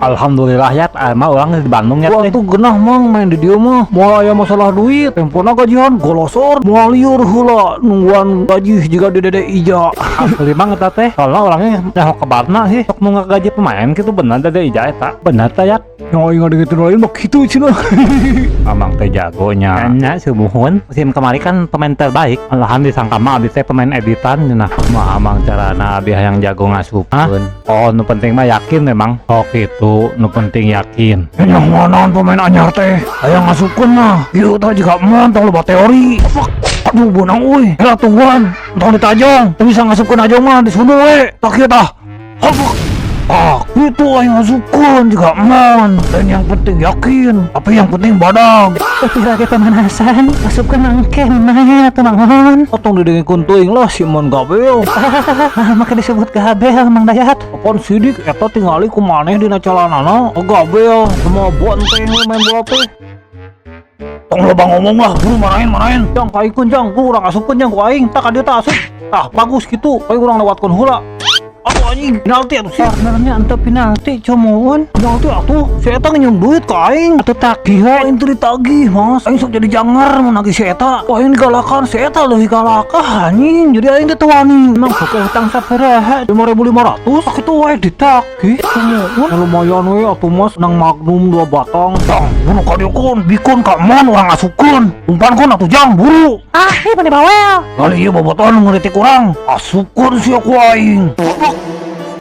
Alhamdulillah ya, mah urang di Bandung ya. Urang tuh genah, Mang, main di dieu mah. Moal aya masalah duit, tempona gajian golosor, moal lieur heula nungguan gaji jiga di Dede Ija. Asli banget teh. Soalnya orangnya nyaho kabarna sih. Sok nu gaji pemain gitu, bener Dede Ija eta. Bener teh ya. Nya aing ngadengetin lain mah kitu cenah. Amang teh jagonya. Nya sumuhun. Musim kemarin kan pemain terbaik. Malahan disangka mah abdi teh pemain editan cenah. Mah amang carana abdi hayang jago ngasupkeun. Oh, nu penting mah yakin memang. Oh gitu, nu penting yakin. Nya nyahoan pemain anyar teh, hayang ngasupkeun mah. Ieu tah jiga mon, tong loba teori. Aduh, beunang euy. Heula tungguan, tong ditajong. Teu bisa ngasupkeun ajong mah disundul we. Tah kieu tah. Ah, itu aing ngasupkeun jiga mon. Dan yang penting yakin, tapi yang penting badag. Tapi lagi pemanasan, masukkan engke main atau mangon. Tong didengikeun teuing lah si Mon Gabel. Ah, make disebut gabel, Mang Dayat. Apaan sidik eta tingali ku maneh dina calanana? Oh, gabel, semua bonteng we main bola teh. Tong loba ngomong lah, buru marahin marahin. Jang kaikeun, jang, ku urang asupkeun, jang, ku aing. Tah ka dieu tah asup. Tah bagus kitu, aing urang lewatkeun heula. Aduh anjing, penalti atuh sih. Cornernya ente penalti, cumuun. Penalti atuh, si eta nginjem duit ka aing. Atuh tagih we. Aing teu ditagih, Mas. Aing sok jadi jangar mun nagih si eta. Wah, aing digalakan, si eta leuwih galak ah anjing. Jadi aing teh teu wani. Emang buka hutang sabaraha? 5.500 kitu wae ditagih. Cumuun. Ya lumayan we atuh, Mas, nang Magnum dua batang. Jang, buru ka dieu kun, bikun ka mon urang asupkeun. Umpan kun atuh, jang, buru. Ah, ih mani bawel. Kali ieu bobotohan ngeritik urang. Asupkeun sia ku aing.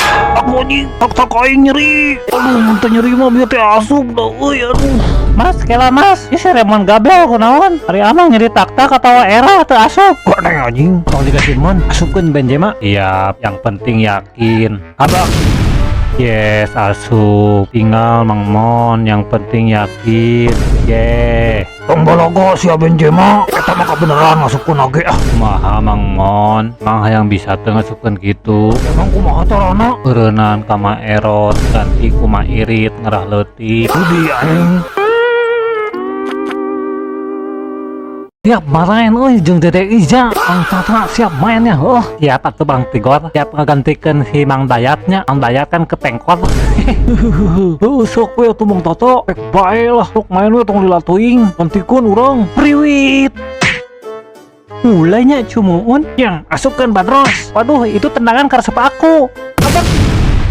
Aku anjing, tak tak aing nyeri. Aduh, mun teu nyeri mah bieu teh asup dah euy, aduh. Mas, kela Mas. Ieu si Remon gabel kunaon? Ari amang nyeri tak-tak atawa era teu asup. Gak anjing. Tong dikasih Mon, asupkeun Benzema. Iya, yang penting yakin. Abang. Yes, asup. Tinggal Mang Mon, yang penting yakin. Yeah. Tong balaga sia Benzema, eta mah kabeneran ngasupkeun oge ah. Kumaha Mang Mon? Mang hayang bisa teu ngasupkeun kitu? Emang kumaha carana? Eureunnan ka Erot, ganti ku Irit ngerah leutik. Budi anjing. Siap main euy jeung Dede Iza. Mang Tata siap mainnya. Oh, siap atuh Bang Tigor. Siap ngagantikeun si Mang Dayatnya. Mang Dayat kan kepengkor. Heuh, sok we atuh Mang Tata, pek bae lah sok main we tong dilatuing. Gantikeun urang. Priwit. Mulainya cumuun yang asupkeun Badros. Waduh, itu tendangan karesep aku. Apa?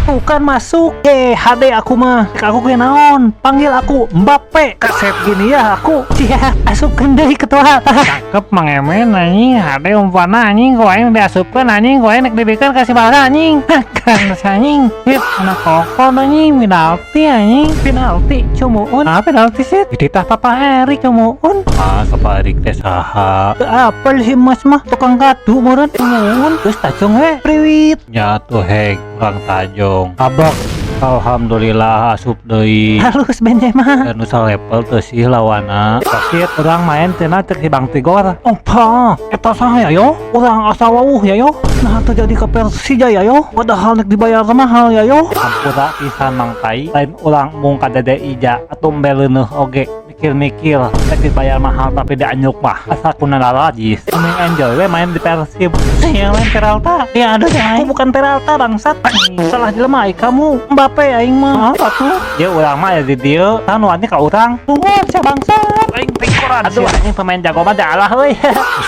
Bukan masuk. Eh, HD aku mah. Aku kayak naon? Panggil aku Mbappe. Kasep gini ya aku. Cia, asupkeun deui ketua. Cakep Mang Emen anjing, HD umpanna anjing, ku aing diasupkeun anjing, ku aing nek dibikeun kasih bala anjing. Kan anjing. Hit anak kokon anjing, penalti anjing, penalti cumuun. Ah, penalti sih. Dititah Papa Erik cumuun. Ah, Papa Erik teh saha? Teu apal si Mas mah, tukang kadu meureun cumuun. Terus tajong we, priwit. Ya tuh hek, urang tajong. Abak. Alhamdulillah asup deui. Halus Benzema. Dan nu level teu sih lawana. Sakit urang main cenah cek si Bang Tigor. Apa? Eta saha ya yo? Urang asa wawuh ya yo. Nah teu jadi ka Persija ya yo. Padahal nek dibayar mahal ya yo. Hampura pisan Mang Tai, lain urang mung ka Dede Ija atuh mbeleuneun oge. Mikir-mikir nek dibayar mahal tapi dianyuk mah asa kuna lalajis. Mending enjoy we main di Persib. Yang lain Peralta. Ya aduh, aku bukan Peralta bangsat. Salah jelema ai kamu. Mbappe aing mah. Apa tuh? Ya urang mah ya di dieu, tah nu ka urang. Tunggu sia bangsat. Aing pikoran. Aduh, anjing pemain jago mah dalah euy.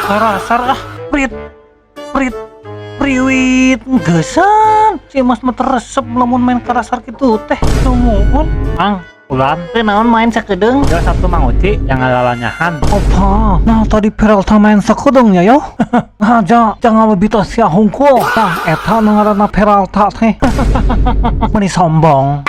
Karasar ah. Prit. Prit. Priwit geusan. Si Mas mah resep lamun main karasar kitu teh. Sumuhun. Mang, ulan. Teu naon main sakedeung? Ya satu Mang Uci yang ngalalanyahan. Apa? Nah tadi Peralta main sakedeung ya yo. Nah jangan lebih sia hungkul. Tah eta nu ngaranna Peralta teh. Meuni sombong.